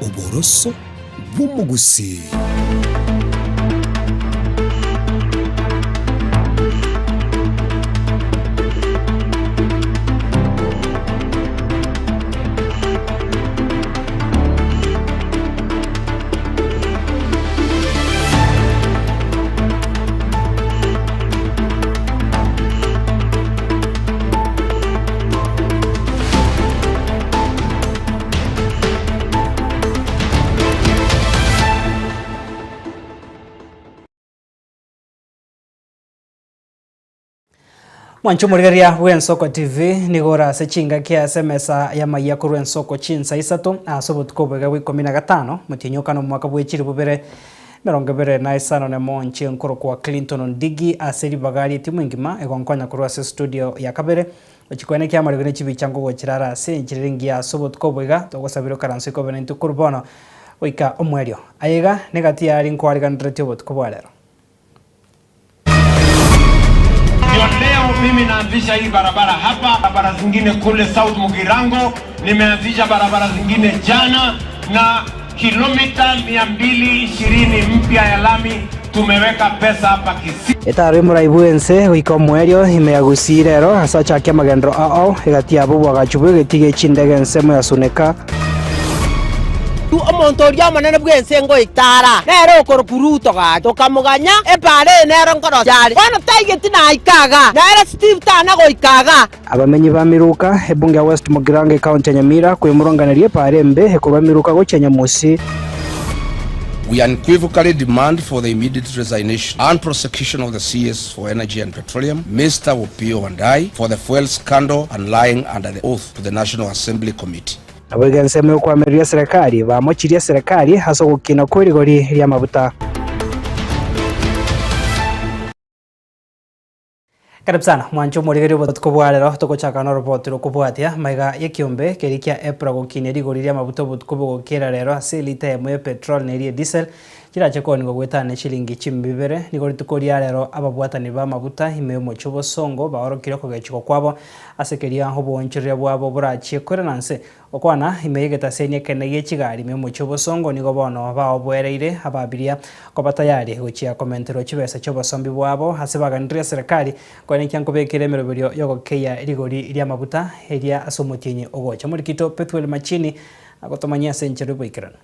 Oboroso bw'omogusii. Mwanche omorigereria bw'Ensoko TV nigo ore ase chingaki ase emesa y'amayia korwa Ensoko chinsa isato ase obotuko oboiga bwa ikomi na gatano, motienyi okane omwaka bwe chilifu bibere 25 nemo inche nkorokwa Clinton Ondigi ase ribaga ri'etimu engima egonkonya korwa ase studio ya kabere gochia koenekia amariko ne chibicha nkogochera are ase enchera ere engiya ase obotuko obo iga togosabire okaranso ikobe naintwe korwa bono goika omoerio. Aye iga negati yaria nkoariganeretie obotuko bwa rero. Ndio leo mimi naanzisha hii barabara hapa, barabara zingine kule South Mugirango, nimeanzisha barabara zingine jana, na kilomita 220 mpya ya lami tumeweka pesa hapa Kisii. Etaro y'omorai bw'ense goika omoerio ime ya Gusii rero ase achake amagenderero ao egati yabo obwagachi bw'egetii gie chindege ensemo ya Suneka. Omonto oria omonene bw'ense ngoita ara, nere okorokwa Ruto gaki, tokamoganya, epaara eye nero nkorosia are. Bono taigeti naika igaa, nere Steve tana goika igaa. Abamenyi ba Miruka, ebunge ya West Mugirango ecounty ya Nyamira kwemurunganeria epaara embe ekorwa Miruka gochia Nyamusi. We unequivocally demand for the immediate resignation and prosecution of the CS for Energy and Petroleum, Mister Opiyo Wandayi, for the fuel scandal and lying under the oath to the National Assembly Committee. Naboigo ensemo y'okoamereria eserekari bamochirie eserekari ase ogokina kw'erigori ri'amabuta. Karibu sana mwanche omorigereria obotuko bwa rero togochaka noroboti rokobwatia maiga y'ekiombe keria kia EPRA gokinia rigori ri'amabuta obotuko bogokera rero ase elita eyemo ya petrol na eria diesel chirache koonigwa goetana chilingi chimbi bibere nigo rituko ria rero ababwatani b'amabuta ime y'omochie obosongo baorokirie okogechigwa kwabo Ase keria oboonchoreria bwabo borachie koirana nse, gokwana ime y'egetaseni ekenene gie chigari ime y'omochie obosongo nigo bono baoboereire ababiria koba tayari gochia komenterwa chibesa chi'obosombi bwabo ase baganirie eserekari koenekia nkobekere emeroberio y'ogokeia rigori ri'amaguta eria ase omotienyi ogocha. Morikito Pethuel Machini agotomanyia ase enchera y'oboikeranu.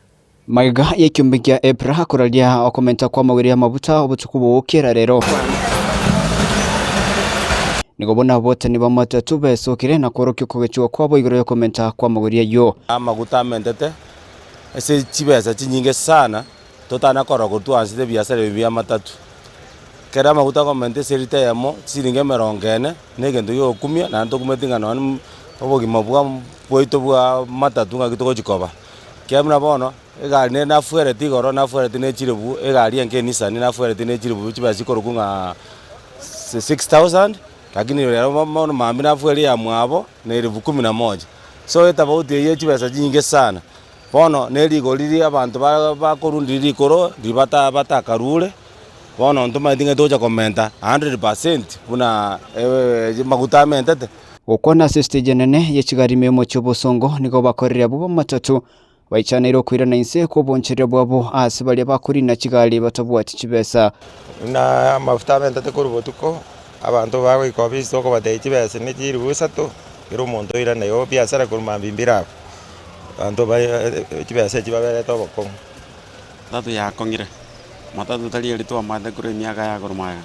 Magega y'ekiombe kia Epra koraria okomenta kw'amagori y'amabuta obotuko bogokera rero. Nigo buna abotani b'amatatu besokire na kworokia okogechigwa kwabo igoro y'okomenta kw'amagori ayio. Amaguta amentete ase chibesa chinyinge sana totana korora korwa twaanchete ebiasara ebi bia amatatu. Ekero amaguta akomenta ase elita eyemo chisiringi emerongo ene na egento gia ogokumia naende tokumeti ng'a nonye obogima bwa bwaito bwa matatu ng'aki togochi koba. Ekiagera buna bono, egari nere nafuereti igoro, nafuereti ne chilifu, egari enke Nissan nafuereti ne chilifu chibesa chikorokwa ng'a 6000, lakini rero bono mambia nafuerie ya mwabo na elifu kumi na moja. So etofauti eywo ya chibesa chinyinge sana. Bono ne rigori riria abanto ba bakorundia rikoro riria bata batakarure, bono ntomanyeti ng'a togocha komenta 100% buna maguta amentete. Gokwana ase estage enene ye chigari ime y'omochie obosongo nigo bakorire abwo b'amatatu baichaneire okoirana inse kw'obonchoreria bwabo ase baria bakorina chigari batabwati chibesa. Buna amafuta amentete korwa botuko, abanto bagoika ofisi tokobatebia chibesa ne chilifu isato, kera omonto oirane igo biasara korwa mambia mbire abwo. Abanto baye chibesa echi baberete obokong'u. Matatu yakong'ire, matatu tari eria twamaete korwa emiaka ya korwa magega.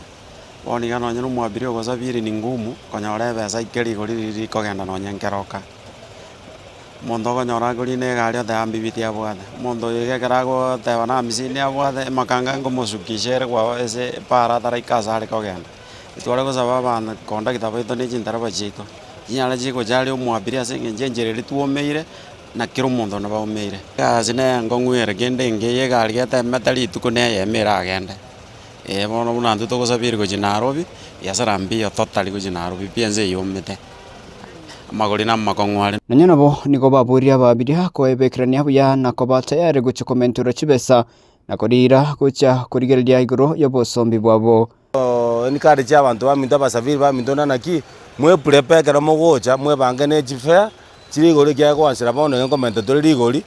Bono iga nonye na omwabiri ogosafiri ni ngumu konyora ebesa ike rigori riria rikogenda nonye nkeroka. Omonto okonyora akorina egari oteba mbibiti abwate, omonto oyo iga ekero agoteba na hamsini abwate, emakanga ngomosukisha ere kwabo ase epara ataraika ase are kogenda. Tware gosaba abanto kondakta baito na chintereba chiaito, chinyare chigocha aria omwabiri ase eng'encho enchera eria twomeire, na kera omonto nabaumeire. Egasi neye enkong'u ere kende engiya egari getemete rituko na eyemo eragende. Ee bono buna intwe togosafiri gochia Nairobi, biasara mbiyo totari gochia Nairobi pi ense eyio omete, amagori na amakong'u are. Nonya nabo nigo baboria ababiria koebekerania buya na koba tayari gochia komenterwa chibesa na koriira gochia korigereria igoro y'obosombi bwabo. Encourage abanto baminto abasafiri baminto na naki, mweprepare ekero mogocha mwebange ne chifare chire igoro ekiagera goanchera bono iga nkomenta tore rigori.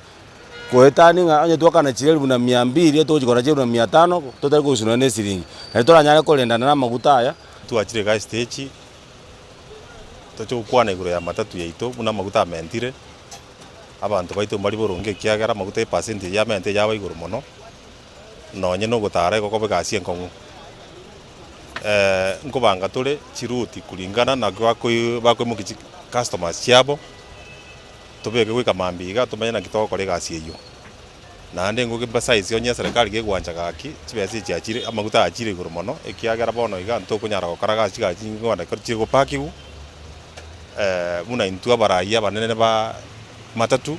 Goetania ng'a onye twakana chielfu na mia mbiri togochi kora chielfu na mia tano totari kogusia nonya na esiringi. Naende toranyare korendana na amaguta aya. Twachire iga estage, toche gokwana igoro ya matatu yaito buna amaguta amentire, abanto baito mbari boronge ekiagera amaguta epercent eyio amente yaba igoro mono, nonye na ogotara igo koba egasi enkong'u. Nkobanga tore chiruti kulingana naki bakoi bakoimokia chi customers chiabo, tobeke goika mambia iga tomenye naki togokora egasi eyio. Naende ngoki emphasize onye eserekari gegwancha gaki, chibesa echi chiachire amaguta achire igoro mono, ekiagera bono iga ntokonyara gokora gasi chigari chingwana ekero chire gopakiwa, buna intwe abarai abanene ba matatu,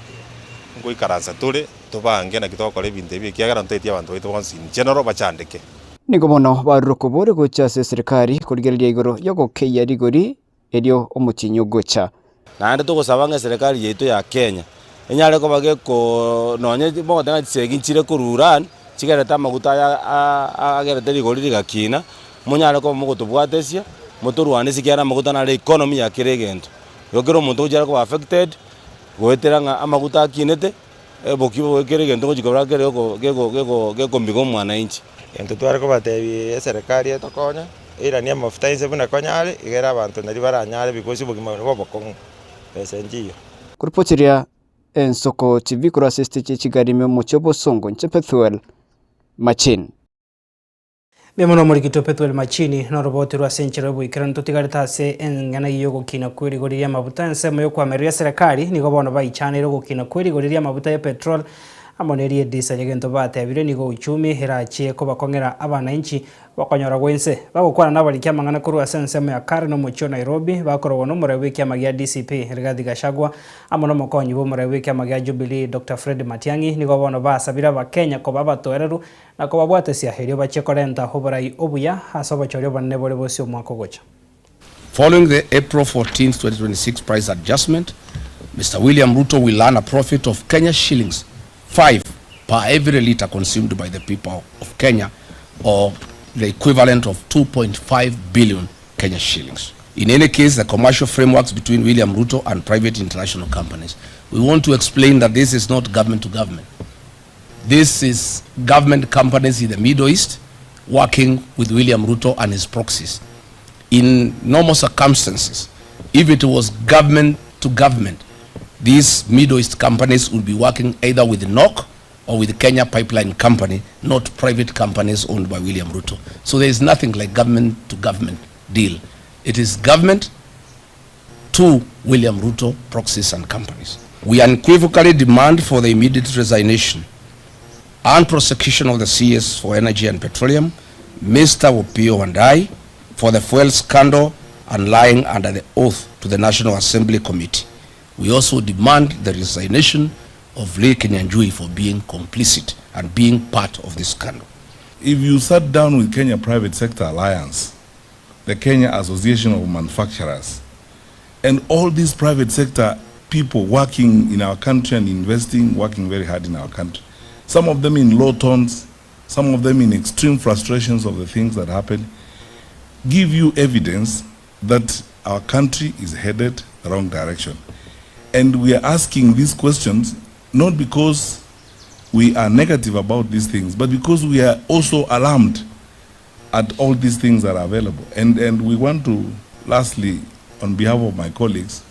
ngoikaransa tore tobange naki togokora ebinto ebi ekiagera ntoetie abanto baito bonsi in general bachandeke. Nigo bono barure okobori gocha ase eserekari korigereria igoro y'ogokeyia rigori erio omotienyi ogocha. Naende togosaba ng'a eserekari yaito ya Kenya enyare koba geko nonye mogoteba ng'a chisegi nchire korwa Iran, chigerete amaguta aya agerete rigori rigakina, monyare koba mogotobwatesia, motorwanesie ekiagera amaguta naro economy ya kera egento. Igo kera omonto ogochia are koba affected, goetera ng'a amaguta akinete, oboki bwa kera egento ngochia korora kere geko geko geko gekomiga omwananchi. Egento tware kobatebia eserekari etokonye, eiranie amafuta inse buna konyare, egere abanto nario baranyare because obogima nigo obokong'u, besa nchiyo. Koripotiria Ensoko TV korwa ase esitechi ye chigari ime omochie o Bosongo, inche Pethuel Machini. Mbuya mono omorikito Pethuel Machini noroboti rwa ase enchera y'oboikeranu totigarete ase eng'ana eyio y'ogokina kw'erigori ri'amabuta ensemo y'okoamereria eserekari nigo bono baichaneire ogokina kw'erigori ri'amabuta ya petrol amo neria edisel egento batebire nigo uchumi erachie kobakong'era abananchi Bakonyora gwense, bagokwana nabariki amang'ana korwa ase ensemo ya Karen omochie o Nairobi, bakorogwa nomorai bw'ekiama gia DCP, Rigathi Gachagua, amo nomokonyi bw'omorai bw'ekiama gia Jubilee, Doctor Fred Matiang'i, nigo bono basabire Abakenya koba abatoereru na kobabwatesia erio bachie korenta oborai obuya ase obochori obonene bore bosio omwaka ogocha. Following the April 14, 2026 price adjustment, Mr. William Ruto will earn a profit of Kenya shillings 5 per every litre consumed by the people of Kenya or the equivalent of 2.5 billion Kenya shillings. In any case, the commercial frameworks between William Ruto and private international companies. We want to explain that this is not government to government. This is government companies in the Middle East working with William Ruto and his proxies. In normal circumstances, if it was government to government, these Middle East companies would be working either with NOC or with Kenya Pipeline Company, not private companies owned by William Ruto. So there is nothing like government to government deal. It is government to William Ruto proxies and companies. We unequivocally demand for the immediate resignation and prosecution of the CS for Energy and Petroleum, Mr. Opiyo Wandayi, for the fuel scandal and lying under the oath to the National Assembly Committee. We also demand the resignation of Lee Kinyanjui for being complicit and being part of this scandal. If you sat down with Kenya Private Sector Alliance, the Kenya Association of Manufacturers, and all these private sector people working in our country and investing, working very hard in our country. Some of them in low tones, some of them in extreme frustrations of the things that happen, give you evidence that our country is headed the wrong direction. And we are asking these questions not because we are negative about these things, but because we are also alarmed at all these things that are available. And, and we want to, lastly, on behalf of my colleagues,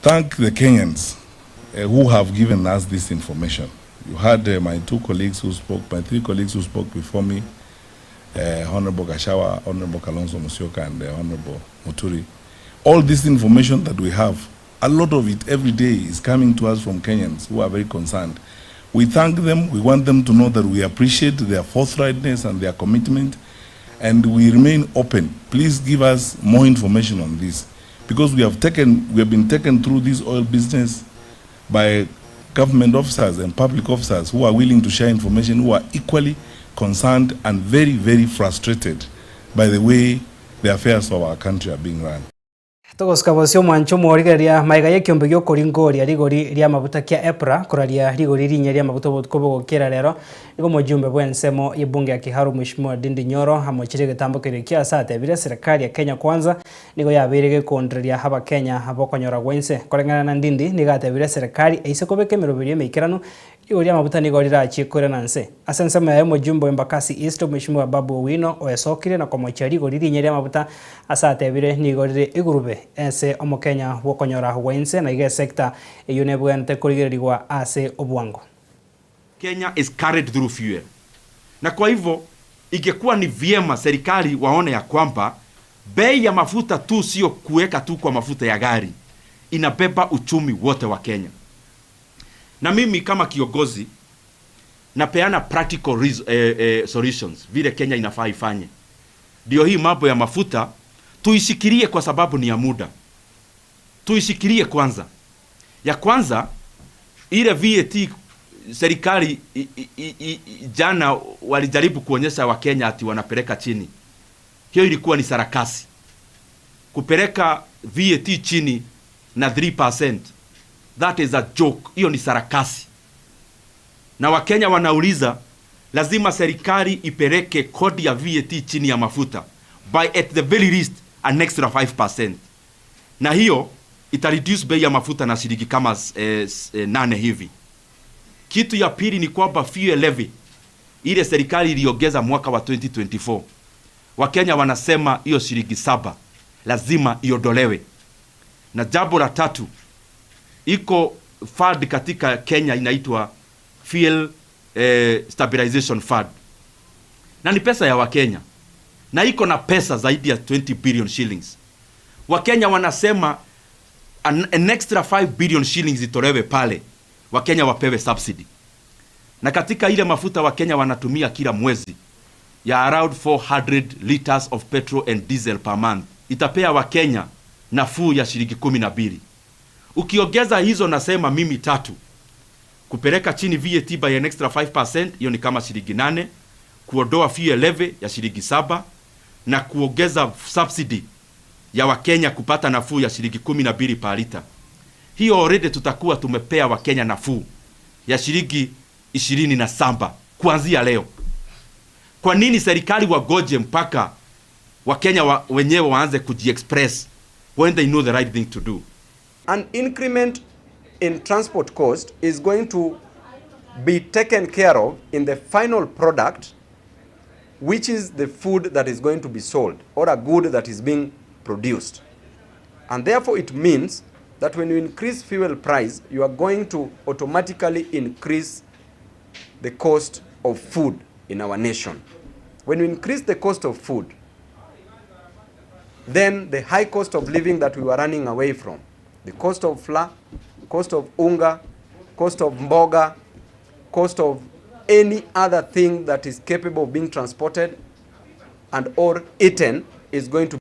thank the Kenyans uh, who have given us this information. You heard uh, my two colleagues who spoke, my three colleagues who spoke before me, uh, Honorable Kashawa, Honorable Kalonzo Musyoka, and uh, Honorable Muturi. All this information that we have, a lot of it every day is coming to us from Kenyans who are very concerned. We thank them. We want them to know that we appreciate their forthrightness and their commitment, and we remain open. Please give us more information on this because we have taken, we have been taken through this oil business by government officers and public officers who are willing to share information, who are equally concerned and very, very frustrated by the way the affairs of our country are being run. Togosuka bosio omwancho omorigereria magega y'ekiombe gi'okoringoria rigori ri'amaguta kia EPRA koraria rigori rinyia ri'amaguta obotuko bogokera rero. Nigo omojumbe bw'ensemo y'ebunge ya Kiharu Mweshimiwa Ndindi Nyoro amochire egetambo keria ekia ase atebire serikali ya Kenya Kwanza nigo yabeire gekondereria abakenya bokonyora gwa inse. Koreng'ana na Ndindi nigo atebire serikali eise kobeka emeroberio emeikeranu Rigori ri'amaguta nigo rirachie koirana nse. Ase ensemo yaye omojumbe o Embakasi East, Omweshimiwa Babu Owino, oesokire na komochia rigori rinyia ri'amaguta ase atebire nigo rire igurube ase omokenya bw'okonyora gwa inse na iga esecta eyio nebwenerete korigererigwa ase obwango. Kenya is carried through fuel na kwa hivyo ingekuwa ni vyema serikali waone ya kwamba bei ya mafuta tu sio kuweka tu kwa mafuta ya gari, inabeba uchumi wote wa Kenya. Na mimi kama kiongozi napeana practical solutions vile Kenya inafaa ifanye. Ndio hii mambo ya mafuta tuishikilie kwa sababu ni ya muda. Tuishikilie kwanza. Ya kwanza ile VAT serikali jana walijaribu kuonyesha Wakenya ati wanapeleka chini. Hiyo ilikuwa ni sarakasi. Kupeleka VAT chini na 3%. That is a joke. Hiyo ni sarakasi. Na Wakenya wanauliza lazima serikali ipeleke kodi ya VAT chini ya mafuta by at the very least an extra 5%. Na hiyo ita reduce bei ya mafuta na shilingi kama 8 hivi. Kitu ya pili ni kwamba fuel levy ile serikali iliongeza mwaka wa 2024. Wakenya wanasema hiyo shilingi 7 lazima iondolewe. Na jambo la tatu, iko fund katika Kenya inaitwa Fuel Stabilization Fund. Na ni pesa ya Wakenya. Na iko na pesa zaidi ya 20 billion shillings. Wakenya wanasema an extra 5 billion shillings itolewe pale. Wakenya wapewe subsidy. Na katika ile mafuta Wakenya wanatumia kila mwezi ya around 400 liters of petrol and diesel per month, itapea Wakenya nafuu ya shilingi 12. Ukiongeza hizo nasema mimi tatu, kupeleka chini VAT by an extra 5%, hiyo ni kama shilingi 8, kuondoa fuel levy ya shilingi 7 na kuongeza subsidy ya Wakenya kupata nafuu ya shilingi 12 per liter. Hiyo already tutakuwa tumepea Wakenya nafuu ya shilingi 27 kuanzia leo. Kwa nini serikali wagoje mpaka Wakenya wenyewe waanze kujiexpress when they know the right thing to do? An increment in transport cost is going to be taken care of in the final product, which is the food that is going to be sold or a good that is being produced. And therefore it means that when you increase fuel price, you are going to automatically increase the cost of food in our nation. When you increase the cost of food, then the high cost of living that we were running away from, the cost of flour, cost of unga, cost of mboga, cost of any other thing that is capable of being transported and or eaten is going to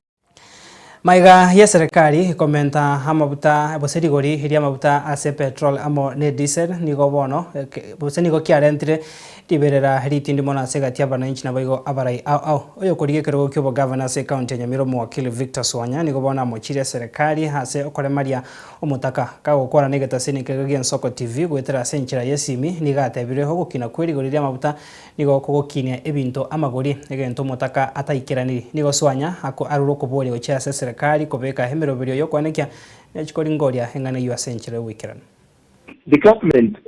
Maiga ya serikali komenta amabuta bose rigori ria amabuta ase petrol amo ne diesel nigo bono bose nigo kiarentire riberera ritindi mono ase gati abananchi nabo igo abarai au au oyo korigia ekerogo kia obogavana ase county ya Nyamira omowakili Victor Swanya nigo bono amochire serikali ase okoremaria omotaka kagokwana na egetasini kega gia Nsoko TV goetera ase enchera ya esimi nigo atebire ogokina kwa rigori ria amabuta nigo kogokinia ebinto amagori egento omotaka ataikeranirie. Nigo Swanya ako arure okoboria gochia ase serikali kobeka emeroberio yokwanekia nechikoringoria eng'ana eywo ase enchera yogoikerana. The government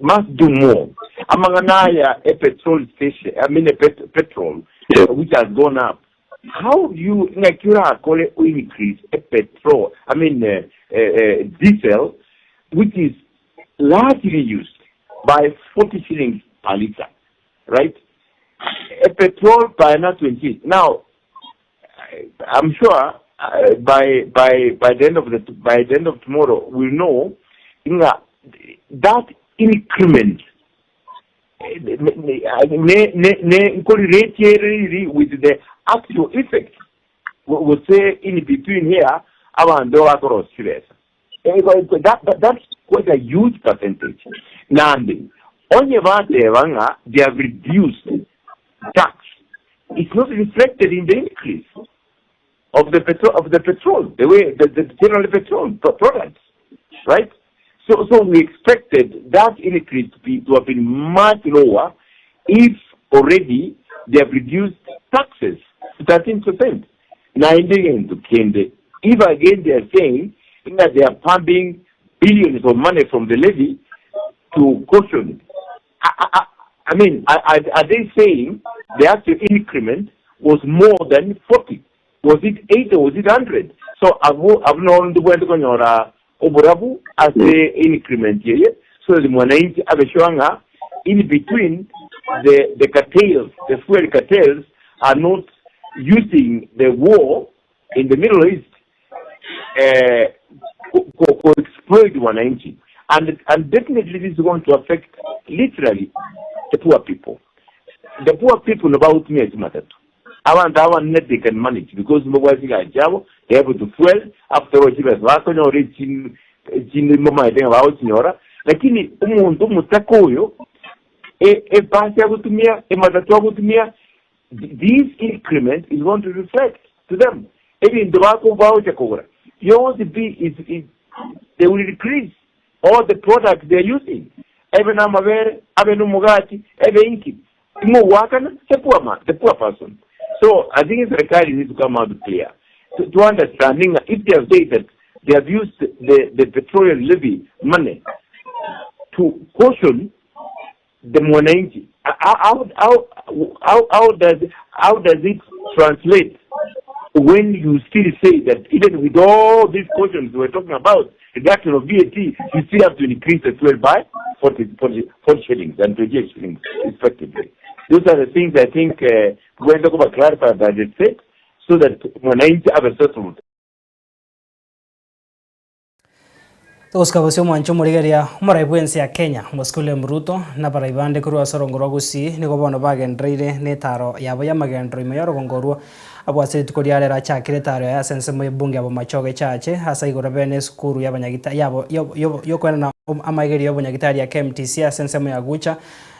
must do more. Amang'ana a petrol station, I mean a petrol, which has gone up. How do you ngakura kole increase a petrol, I mean, diesel, which is largely used by 40 shillings per liter, right? A petrol by not 20. Now, I'm sure by the end of tomorrow, we'll know inga that increment ne ne ne correlate with the actual effect. We'll say in between here, abantu bakora serious. That's quite a huge percentage. Nandi, onye batebanga they have reduced tax. It's not reflected in the increase. of the petrol of the petrol the way the, the general petrol products right so so we expected that increase to be to have been much lower if already they have reduced taxes to 13%. Naende gento kende, if again they are saying that they are pumping billions of money from the levy to caution I, I, I mean, are, are they saying the actual increment was more than 40? Was it 80 or was it 100? So abo abo no ndibwende konyora oburabu ase increment yeye so that mwananchi abe sure ng'a in between the cartels, the fuel cartels are not using the war in the Middle East ku exploit wananchi and definitely this is going to affect literally the poor people. The poor people nabautumia chimatatu abantu aba they can manage because mbabwasiga chabo they able to fuel after all chibesa bakonyora chindi mamaete nga bagochinyora lakini omonto omotaka oyo ebasi agotumia ematatu agotumia this increment is going to reflect to them ebinto bagocha kogora yonsi be is they will increase all the products they are using ebe namabere abe nomugati ebe inki ing'owakana the poor man the poor person. So I think serikali needs to come out clear to understanding if they have said that they have used the petroleum levy money to caution the mwananchi, how does it translate when you still say that even with all these cautions we're talking about, reduction of VAT, you still have to increase the fuel by 40 shillings and 28 shillings respectively. Those are the things I think we're going to clarify by the state so that mwananchi have a settled. Togosikabosio omwancho omorigeria omorai bwa ense ya Kenya Mosike William Ruto na abarai bande korwa ase orongo rwa Gusii nigo bono bagendereire na etaro yabo ya amagendero ime ya orogongo orwo abwo ase rituko ria rero achakire etaro yaye ase ensemo ya ebunge ya Bomachoge Chache ase igoro bene esukuru ya abanyagita yabo yokoenana amaigerio ya obonyagitari ya KMTC ase ensemo ya Gucha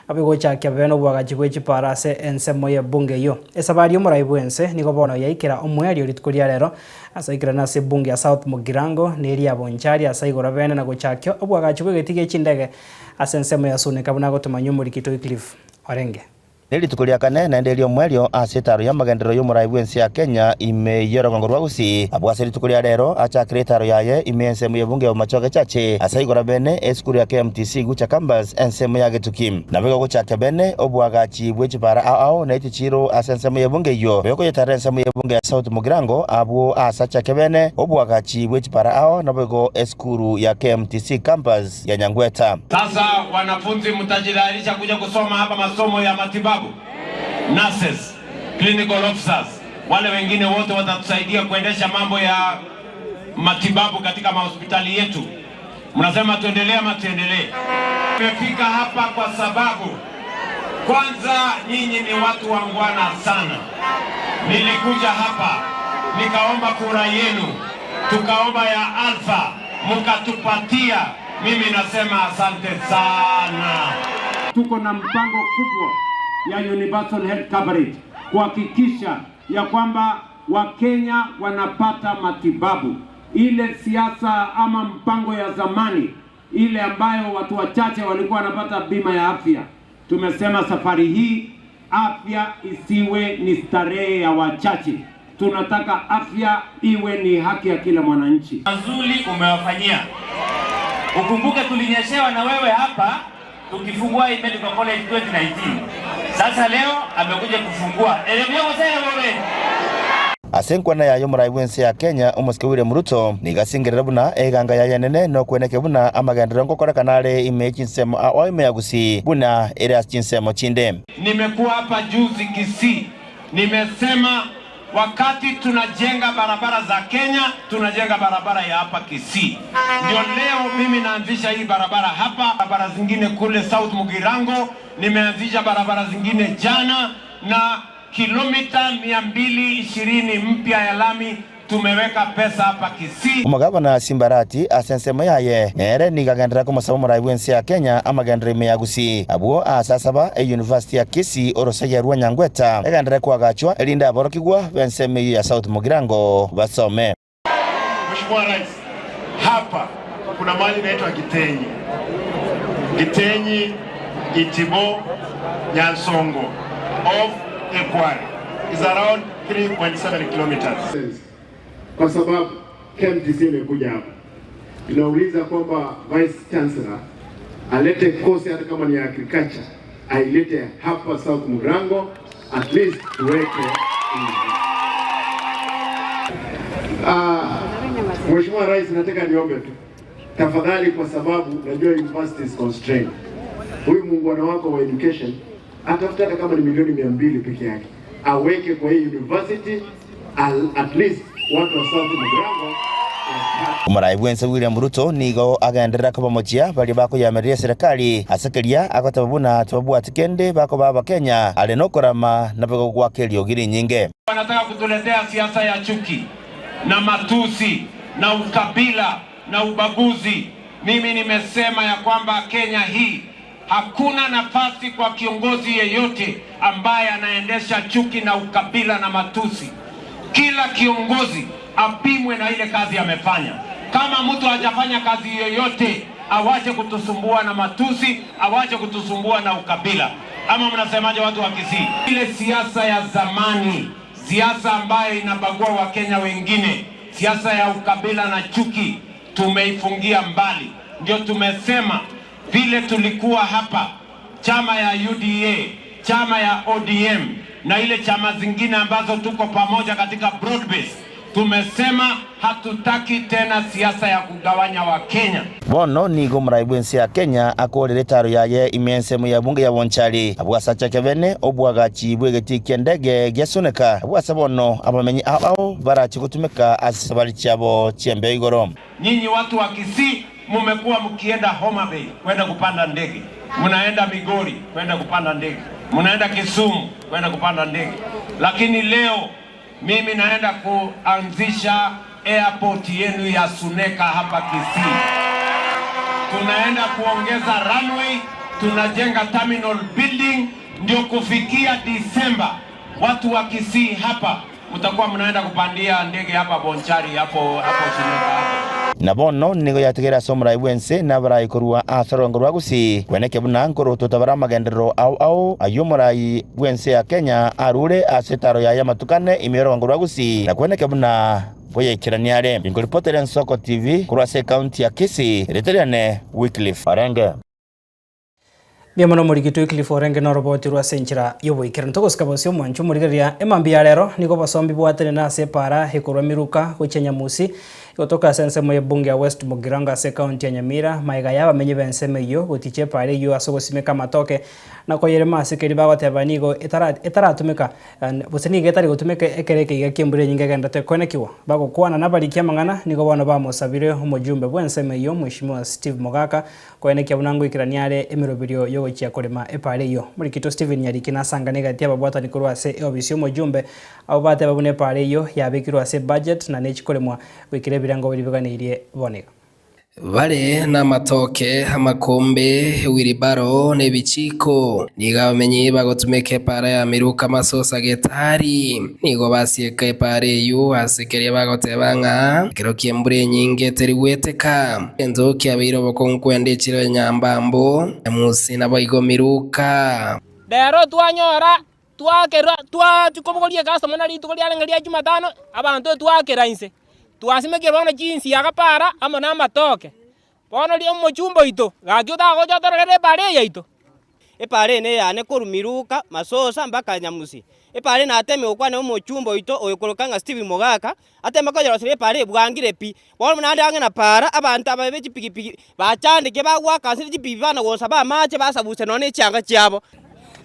nabo egochakia bene obwagachi bwa echipara ase ensemo ya ebunge eywo. Esabari omorai bwa ense nigo bono yaikera omwerio rituko ria rero ase aikerana ase ebunge ya South Mugirango na eria Bonchari ase igoro bene na gochakia obwagachi bwa egeti gie chindege ase ensemo ya Suneka buna agotomanywa omorikito Wycliffe Orenge. Nerituko ria kane naende erio omwerio ase etaro ya amagenderero y'omorai bw'ense ya Kenya ime y'orogongo rwa Gusii abwo ase rituko ria rero achakire etaro yaye ime ensemo y'ebunge ya Bomachoge Chache ase igoro bene esukuru ya KMTC Gucha Campus ensemo ya Getuki nabo igo bene obwagachi bw'echipara ao ao na echichiro ase ensemo y'ebunge eywo bekoyetara ensemo y'ebunge ya South Mugirango abwo ase achake bene obwagachi bw'echipara ao nabo igo esukuru ya KMTC Campus ya Nyangweta. Sasa wanafunzi, mtajitayarisha kuja kusoma hapa masomo ya matibabu, nurses, clinical officers, wale wengine wote watatusaidia kuendesha mambo ya matibabu katika mahospitali yetu. Mnasema tuendelee ama tuendelee? Tumefika hapa kwa sababu kwanza nyinyi ni watu wangwana sana. Nilikuja hapa nikaomba kura yenu, tukaomba ya Alpha, mkatupatia. Mimi nasema asante sana. Tuko na mpango kubwa ya universal health coverage kuhakikisha ya kwamba Wakenya wanapata matibabu. Ile siasa ama mpango ya zamani ile ambayo watu wachache walikuwa wanapata bima ya afya, tumesema safari hii afya isiwe ni starehe ya wachache. Tunataka afya iwe ni haki ya kila mwananchi. Mazuri umewafanyia. Ukumbuke tulinyeshewa na wewe hapa tukifungua hii Medical College 2019. Sasa leo amekuja kufungua. Wewe. Ase nkwana yayo omorai bw'ense ya Kenya omosike William Ruto nigasingerera buna eganga yaye nene nokweneke buna amagenderero nkokorekana are ime chinsemo ao ime ya Gusii buna ere ase chinsemo chinde. Nimekuwa hapa juzi Kisii, nimesema wakati tunajenga barabara za Kenya, tunajenga barabara ya hapa Kisii. Ndio leo mimi naanzisha hii barabara hapa, barabara zingine kule South Mugirango, nimeanzisha barabara zingine jana, na kilomita 220 mpya ya lami Tumeweka pesa hapa Kisii. Omogabana Simbarati ase ensemo yaye nere nigo agenderera komosaba omorai bw'ense ya Kenya amagenderero ime ya Gusii. Abwo aase asaba eyunivasiti ya Kisii orosagia rwa Nyangweta egenderere koagachwa erinde aborokigwa b'ensemo eyio ya South Mugirango basome. Mheshimiwa Rais, hapa kuna mahali inaitwa Gitenyi. Gitenyi, Itibo, Nyansongo off Ekware is around 3.7 kilometers. Kwa sababu KMTC imekuja hapa, tunauliza kwamba Vice Chancellor alete kosi hata kama ni ya agriculture ailete hapa South Mugirango, at least tuweke. Mheshimiwa Rais, nataka niombe tu tafadhali, kwa sababu najua university is constrained. Huyu muungano wako wa education atafuta hata kama ni milioni 200 peke yake aweke kwa hii university at least watu wa South Mugirango. Omorai bw'ense William Ruto nigo agenderera kobamochia baria bakoyamereria eserekari ase keria agoteba buna tibabwati kende bakoba abakenya are nokorama nabo gogoaka eriogi rinyinge. Wanataka kutuletea siasa ya chuki na matusi na ukabila na ubaguzi. Mimi nimesema ya kwamba Kenya hii hakuna nafasi kwa kiongozi yeyote ambaye anaendesha chuki na ukabila na matusi. Kila kiongozi apimwe na ile kazi amefanya. Kama mtu hajafanya kazi yoyote, awache kutusumbua na matusi, awache kutusumbua na ukabila. Ama mnasemaje watu wa Kisii? Ile siasa ya zamani, siasa ambayo inabagua Wakenya wengine, siasa ya ukabila na chuki, tumeifungia mbali. Ndio tumesema vile tulikuwa hapa, chama ya UDA, chama ya ODM na ile chama zingine ambazo tuko pamoja katika broad base, tumesema hatutaki tena siasa ya kugawanya Wakenya. Bono nigo omorai bw'ense ya Kenya akorire etaro yaye ime ensemo ya bunge ya Bonchari abwo ase achake bene obwagachi bw'egetii kia endege gia Suneka abwo ase bono abamenyi ao ao barache gotumeka ase chisabari chiabo chi'embeo igoro. Nyinyi watu wa Kisii mumekuwa mkienda Homa Bay kwenda kupanda ndege, mnaenda Migori kwenda kupanda ndege, mnaenda Kisumu kwenda kupanda ndege, lakini leo mimi naenda kuanzisha airport yenu ya Suneka hapa Kisii. Tunaenda kuongeza runway, tunajenga terminal building, ndio kufikia Disemba watu wa Kisii hapa mtakuwa mnaenda kupandia ndege hapa Bonchari hapo hapo Suneka hapo. Na bono nigo yatigera ase omorai bw'ense na abarai korwa ase orongo rwa Gusii kweneke buna nkorototo bare amagenderero ao ao ayio omorai bw'ense ya Kenya arure ase etaro yaye amatukane ime y'orongo rwa Gusii na kweneke buna koyaikerania are. Inkoripotera Ensoko TV korwa ase ekaunti ya Kisii, erieta riane Wycliffe Orenge. Mbuya mono omorikito Wycliffe Orenge noroboti rwa ase enchera y'oboikeranu. Togosika bosio omwancho omorigereria emambia ya rero nigo obosombi bwatenene ase epaara ekorwa Miruka gochia Nyamusi gotoka ase ensemo y'ebunge ya West Mugirango ase ekaunti ya Nyamira magega y'abamenyi b'ensemo eyio goticha epaara eyio ase ogosimeka amatoke na koyerema ase keria bagoteba nigo etaratumeka gose nigo etari gotumeka ekero ekeiga ki'embura enyinge egenderete koenekigwa. Bagokwana nabarikia amang'ana nigo bono bamosabire omojumbe bw'ensemo eyio Mweshimiwa Steve Mogaka Koenekia buna ngoikerania are emeroberio y'ogochia korema epaara eyio. Omorikito Stephen Nyariki nasangane egati y'ababwatani korwa ase eobisi y'omojumbe, abwo bateba buna epaara eyio yabekirwe ase ebudget na nechi koremwa goikera ebirengo biria biganeirie bono iga. Bare namatoke, amakombe, ewiribaro, na ebichiko. Nigo abamenyi bagotumeka epaara ya miruka masosa getari. Nigo basieka epaara eyio ase keria bagoteba ng'a ekero ki'embura enyinge teri gweteka. Egento kiabeire obokong'u kwenda echiro ya Nyambambo, Nyamusi naboigo Miruka. Rero twanyora twakerwa twachia kobogoria ecustomer na rituko riarenge ria jumatano, abanto twakera inse. Twasimekire bono chinsiaga para amo na amatoke. Bono ria omochumba oito, gaki otagocha otororere epara eye yaito. Epara eye neyane korwa Miruka, Masosa mpaka Nyamusi. Epara eye nateme gokwana omochumba oito oyokoroka ng'a Stephen Mogaka, ateme koyeroseria epara eye bwangire pi. Bono naende ang'e na para, abanto aba be chipigipigi bachandeke bagoaka ase chipigipigi bana gosaba amache basabuse nonya ne chianga chiabo.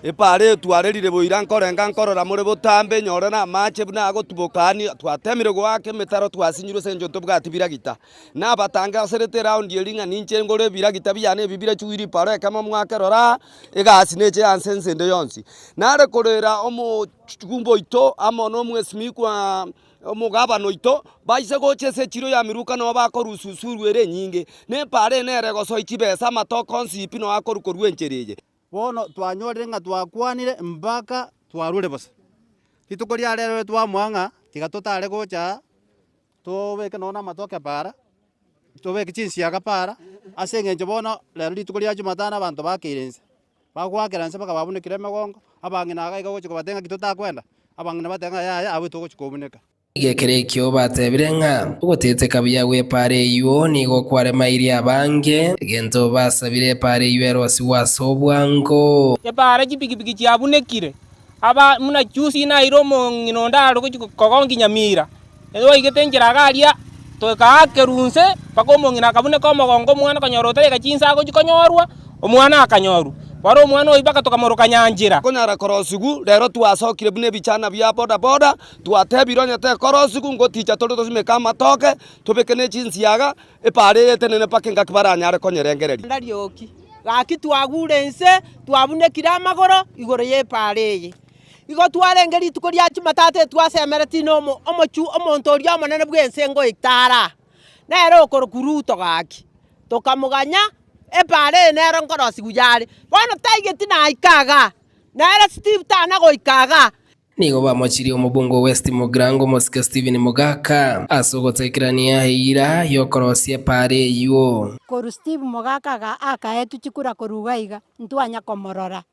Epaara eye twarerire boira nkorenga nkorora more botambe nyore namache buna agotuboka ani twatemire goaka emetaro twasinyirwe ase engencho ntobwati biragita. Nabatangaserete eraundi eria ng'a ninche ngore ebiragita biane ebi bire chiwiri paro ekemo mwake rora egasi neche yanse ense ende yonsi. Nare korera omochumba oito amo na omwesimikwa. omogabana oito, baise gocha ase echiro ya Miruka nabo bakorusia usuru ere enyinge, na epaara eye nere egosoa chibesa amatoke onsi pi nabo akorwa korwa enchera eye. Bono twanyorire ng'a twakwanire mpaka twarure bosa. Rituko ria rero twamoa ng'a tiga totare gocha aa, tobeke nonya na amatoke paara, tobeke chinsiaga paara, ase eng'encho bono rero rituko ria jumatano abanto bakeire inse, bagoakera inse mpaka babunekire emegongo, abang'ina iga iga ogochia kobatebia ng'aki totakwenda, abang'ina bateba ng'a yaya abwo togochia kobuneka. Gekero ekio batebire ng'a ogoteteka buya gw'epaara eyio nigo kwaremairie abange, egento basabire epaara eyio erosigwe ase obwango. Epaara chipigipigi chiabunekire, aba buna chusi naire omong'ina onde are gochia kogonkia nyamira, Twaigete enchera iga aria, tokaakera inse mpaka omong'ina akabuneka omogongo omwana okonyora otareka chinsa agochia konyorwa, omwana akanyorwa. Bono omwana oyio mpaka tokamoroka Nyanchera. Konyara korosigwa, rero twasokire buna ebichana bia boda boda, twatebire onye tekorosigwa ngoticha tore tosimeke amatoke, tobeke ne chinsiaga, epaara eye etenene mpaka engaki baranyare konyerengereria. Rioki, gaki twagure inse, twabunekire amagoro igoro y'epaara eye. Igo twarenge rituko ria Jumatatu etwasemeretie na omo omochu omonto oria omonene bw'ense ngoitara, nere okorokwa Ruto gaki. Tokamoganya, epaara eye nero nkorosigwa yare. Bono taigeti naika igaa, nere Steve tana goika igaa. Nigo bamochirie omobunge o West Mugirango omosike Stephen Mogaka ase ogotekerania eira y'okorosia epaara eyio. Korwa Steve Mogaka iga akaetwa chikura korwa iga iga, ntwanya komorora.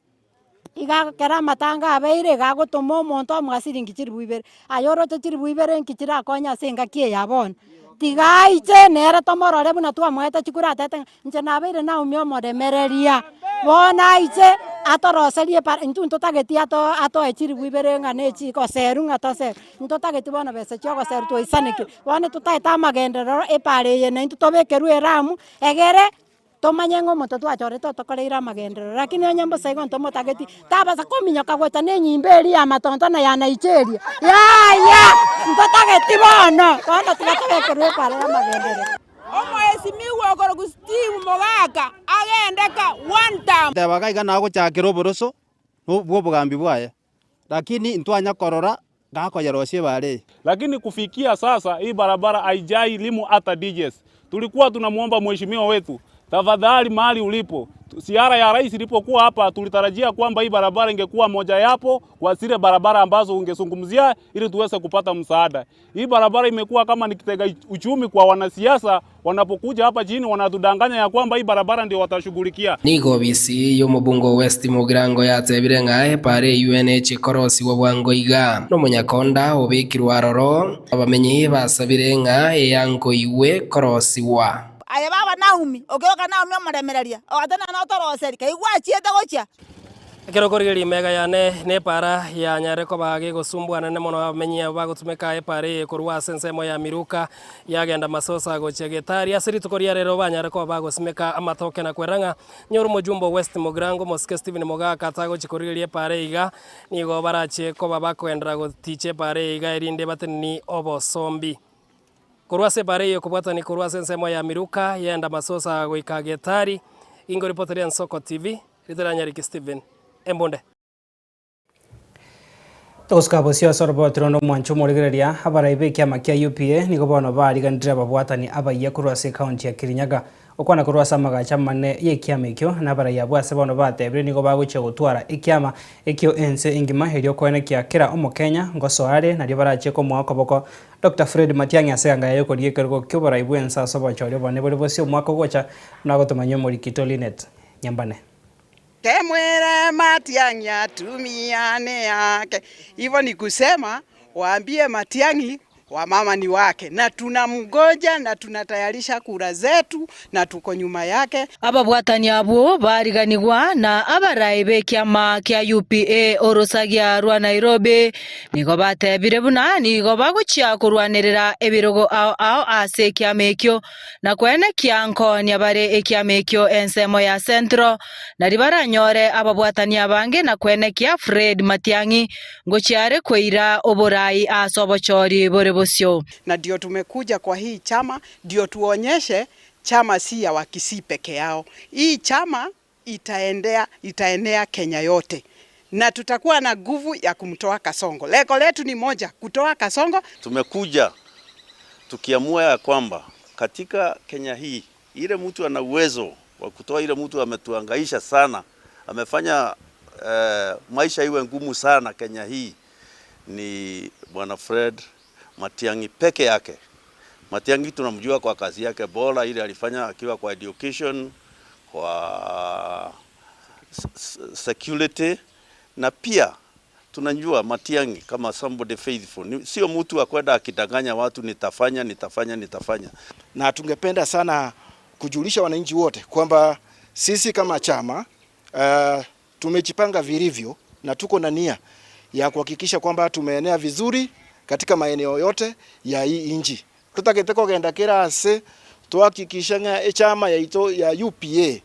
Iga ekero amatanga abeire, iga agotoma omonto amoa siringi chilifu ibere, aye oroche chilifu ibere nki chirakonye ase engaki eye ya bono? Tiga aiche nere tomorore buna twamoete chikura atete ng'a inche nabeire Naomi omoremereria, bono aiche atoroserie epara, intwe ntotageti ato atoe chilifu ibere ng'a na echi goserwa ng'a toserwe, ntotageti bono besa chia ogoserwa twaisanekire, bono totaete amagenderero epara eye naintwe tobekerwe eramu, egere. Tomanye ng'a omonto twachorete otokoreire amagenderero, lakini onye mbosa igo ntomotageti, tabasa kominyoka gocha na enyimbo eria y'amatonto na ya Nigeria, yaya! Ntotageti bono, bono tiga tobekerwe ekware y'amagenderero. Omoesimigwa okorokwa Steve Mogaka agende ka one term. Teba iga nagochakera oboroso bw'obogambi bwaye, lakini ntwanya korora gakoyerosia ebaare eye. Lakini kufikia sasa hii barabara haijai limu hata DJs. Tulikuwa tunamwomba mheshimiwa wetu, tafadhali mahali ulipo, ziara ya rais ilipokuwa hapa tulitarajia kwamba hii barabara ingekuwa moja yapo kwa zile barabara ambazo ungezungumzia ili tuweze kupata msaada. Hii barabara imekuwa kama ni kitega uchumi kwa wanasiasa, wanapokuja hapa chini wanatudanganya ya kwamba hii barabara ndio watashughulikia. Nigo obisi y'omobunge o West Mugirango yatebire ng'a epaara eyio neche korosigwa bwango iga, na omonyakonda obekirwe aroro. Abamenyi basabire ng'a eyankoigwe korosigwa. Aye baba Naomi, okeroka Naomi omoremereria, ogatenena notoroserie, kaigwa achiete gochia. Ekero okorigereria emega yane nepaara yanyare koba gegosumbwanane mono abamenyi abo bagotumeka epaara eye korwa ase ensemo ya Miruka yagenda Masosa gochia Getari ase rituko ria rero banyare koba bagosimeka amatoke na kwerera ng'a nyore omojumbe o West Mugirango omosike Stephen Mogaka tagochia korigereria epaara eye iga nigo barache koba bakogenderera goticha epaara eye iga erinde bateneni obosombi. Korwa ase epaara eye okobwatania korwa ase ensemo ya Miruka yagenda Masosa goika Getari, Ingoripoteria Nsoko TV. Ritaranyariki Stephen embunde. Togosuka bosio ase oroboti ronde omwancho omorigereria, abarai b'ekiama kia UPA nigo bono bariganire ababwatani abayia korwa ase ekaunti ya Kirinyaga. Okwana korwa ase amagacho amanene y'ekiama ekio, na abarai abwo ase bono batebire nigo bagochia gotwara ekiama ekio ense engima erio koenekia kera omokenya ngosoa are nario barachie komoa okoboko Doctor Fred Matiang'i ase eganga yaye y'okoria ekerogo ki'oborai bw'ense ase obochori obonene bore bosio omwaka ogocha buna agotomanyia omoriki Tolinet. Nyambane. Kemwere Matiang'i atumiane yake. Hivyo ni kusema waambie Matiang'i wamama ni wake na tunamgoja na tunatayarisha kura zetu na tuko nyuma yake. Ababwatani abwo bariganigwa na abarai b'ekiama kia UPA orosagia rwa Nairobi nigo batebire buna nigo bagochia korwanerera ebirogo ao ao ase ekiama ekio na koenekia nkoonia bare ekiama ekio ensemo ya Central, nario baranyore ababwatani abange na koenekia Fred Matiang'i ngochia are koira oborai ase obochori bore bosio. Na ndio tumekuja kwa hii chama ndio tuonyeshe chama si ya Wakisii peke yao. Hii chama itaendea itaenea Kenya yote. na tutakuwa na nguvu ya kumtoa Kasongo. Lengo letu ni moja, kutoa Kasongo. Tumekuja tukiamua ya kwamba katika Kenya hii ile mtu ana uwezo wa kutoa ile mtu ametuhangaisha sana, amefanya eh, maisha iwe ngumu sana Kenya hii ni Bwana Fred Matiang'i peke yake. Matiang'i tunamjua kwa kazi yake bora ile alifanya akiwa kwa education, kwa security na pia tunajua Matiang'i kama somebody faithful. Ni, sio mtu wa kwenda akidanganya watu nitafanya nitafanya nitafanya. Na tungependa sana kujulisha wananchi wote kwamba sisi kama chama tumejipanga vilivyo na tuko na nia ya kuhakikisha kwamba tumeenea vizuri katika maeneo yote ya hii nchi. Tutagete kogenda kera ase twahakikisha ng'a echama yaito ya UPA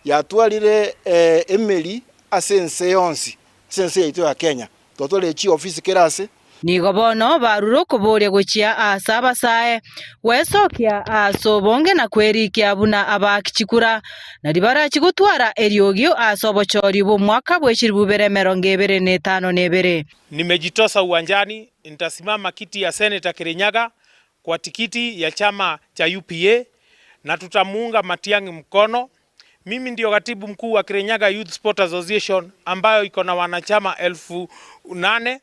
yatwarire eh, emeri ase ense yonsi ase ense yaito ya Kenya twatwarire chiofisi kera ase. Nigo bono barure okoboria gochia aase abasae, gwesokia aase obonge na kwerikia buna abaaki chikura, na ribarachie gotwara eriogi ase obochori bw'omwaka bwe chilifu bibere emerongo ebere na etano na ebere. Nimejitosa uwanjani, nitasimama kiti ya Senator Kirinyaga kwa tikiti ya chama cha UPA na tutamuunga Matiang'i mkono. Mimi ndio katibu mkuu wa Kirinyaga Youth Sport Association ambayo iko na wanachama 8,000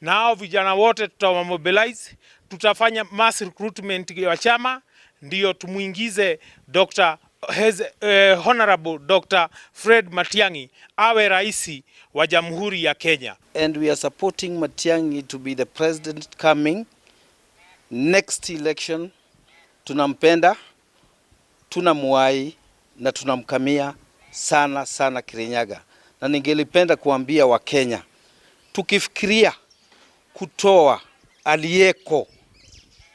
na hao vijana wote tutawamobilize, tutafanya mass recruitment ya chama ndio tumuingize Dr. Hez, Honorable Dr. Fred Matiang'i awe rais wa Jamhuri ya Kenya. And we are supporting Matiang'i to be the president coming next election. Tunampenda, tunamuwai na tunamkamia sana sana Kirinyaga, na ningelipenda kuambia Wakenya, tukifikiria kutoa aliyeko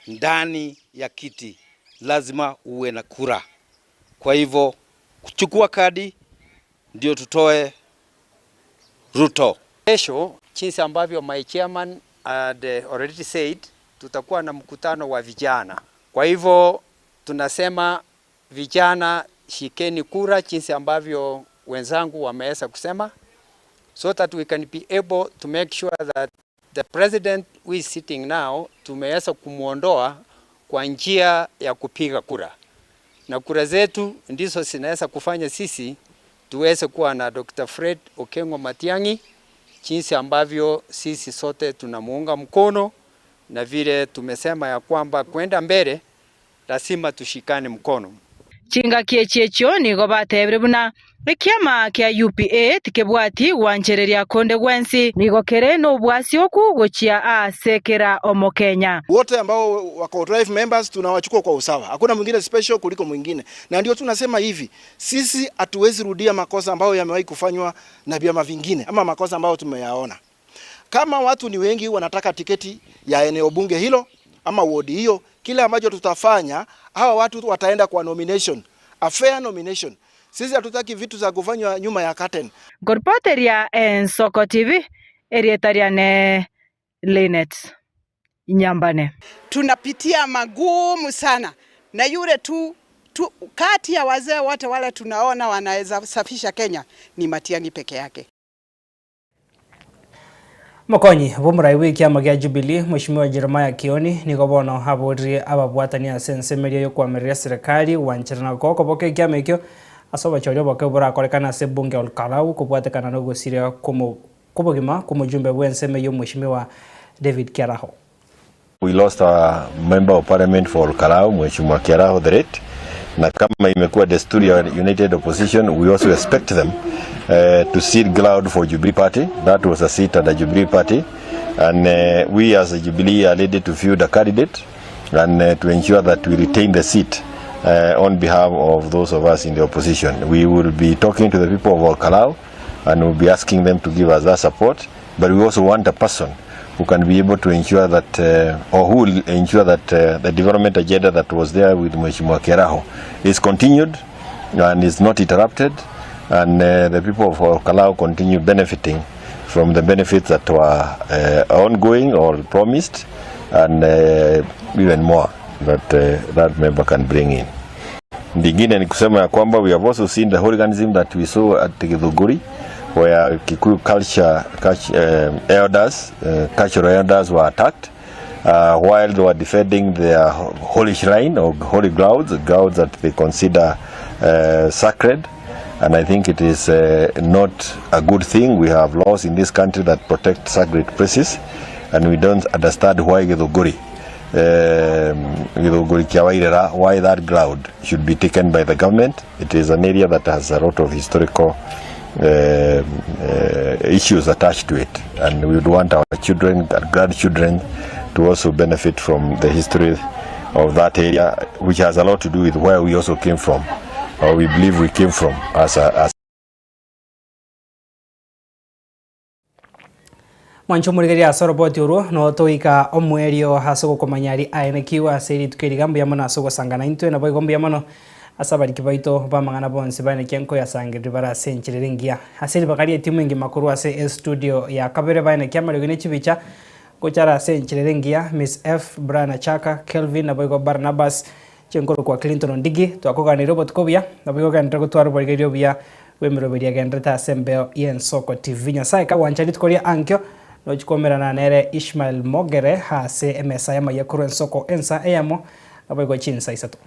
ndani ya kiti lazima uwe na kura. Kwa hivyo kuchukua kadi ndio tutoe Ruto. Kesho jinsi ambavyo my chairman had already said, tutakuwa na mkutano wa vijana. Kwa hivyo tunasema vijana, shikeni kura jinsi ambavyo wenzangu wameweza kusema, so that we can be able to make sure that the president who is sitting now tumeweza kumuondoa kwa njia ya kupiga kura, na kura zetu ndizo zinaweza kufanya sisi tuweze kuwa na Dr. Fred Okengo Matiang'i jinsi ambavyo sisi sote tunamuunga mkono, na vile tumesema ya kwamba kwenda mbele lazima tushikane mkono. Chingaki echi echio nigo batebire buna ekiama kia UPA tikebwati gwanchereria konde gwensi nigo kere nobwasi oku gochia ase kera omokenya. Wote ambao wako drive members tunawachukua kwa usawa, hakuna mwingine special kuliko mwingine, na ndio tunasema hivi, sisi hatuwezi rudia makosa ambayo yamewahi kufanywa na vyama vingine ama makosa ambayo tumeyaona. Kama watu ni wengi wanataka tiketi ya eneo bunge hilo ama wodi hiyo, kile ambacho tutafanya, hawa watu wataenda kwa nomination, a fair nomination. Sisi hatutaki vitu za kufanywa nyuma ya curtain. Nkoripoteria Ensoko TV, erieta riane Linet Nyambane. Tunapitia magumu sana, na yule tu, tu kati ya wazee wote wale tunaona wanaweza safisha Kenya ni Matiang'i peke yake. Omokonyi bw'omorai bw'ekiama gia Jubilee Mweshimiwa Jeremiah Kioni nigo bono aboririe ababwatani ase ensemo eria y'okoamerera serikali gwancherana gokoboka ekiama ekio ase obochori oboke borakorekana ase ebunge ya Olkalau kobwatekana na ogosiria kwomo kw'obogima kw'omojumbe bw'ensemo eyio Mweshimiwa David Kiaraho. We lost our member of parliament for Olkalau, Mheshimiwa Kiaraho the late, na kama imekuwa desturi ya United Opposition, we also expect them to cede ground for Jubilee Party. That was a seat under Jubilee Party, and we as a Jubilee are ready to field a candidate and to ensure that we retain the seat on behalf of those of us in the opposition. We will be talking to the people of Olkalau and we'll be asking them to give us that support, but we also want a person who can be able to ensure that or who will ensure that the development agenda that was there with Mheshimiwa Kiaraho is continued and is not interrupted, and the people of Olkalau continue benefiting from the benefits that were ongoing or promised, and even more that that member can bring in. Lingine ni kusema ya kwamba we have also seen the hooliganism that we saw at Githunguri. where Kikuyu culture, elders, cultural elders were attacked while they were defending their holy shrine or holy grounds, grounds that they consider sacred. And I think it is not a good thing. We have laws in this country that protect sacred places, and we don't understand why Githunguri, Githunguri kia Wairera, why that ground should be taken by the government. It is an area that has a lot of historical issues attached to it, and we would want our children and grandchildren to also benefit from the history of that area, which has a lot to do with where we also came from, or we believe we came from as a, as Mwanche omorigereria ase oroboti orwo, notoika omoerio ase ogokomanya aria aenekiwe ase rituko eri iga mbuya mono ase ogosangana intwe, naboigo mbuya mono ase abariki baito b'amang'ana bonsi baenekia nkoyasangereria bare ase enchera ere engiya. Ase ribaga ri'etimu engima korwa ase estudio ya kabere baenekia amariogi ne chibicha gocha are ase enchera ere engiya, Miss F, Brian Achaka, Kelvin naboigo Barnabas, Chinkorokwa Clinton Ondigi, twakoganirie obotuko obuya, naboigo ogenderere gotwara oborigereria obuya bw'emeroberi egendererete ase embeo y'Ensoko TV. Nyasae kagwancha rituko ria ankio, nochie koumerana nere Ishmael Mogere ase emesa y'amayia korwa Ensoko ensa eyemo, naboigo chinsa isato.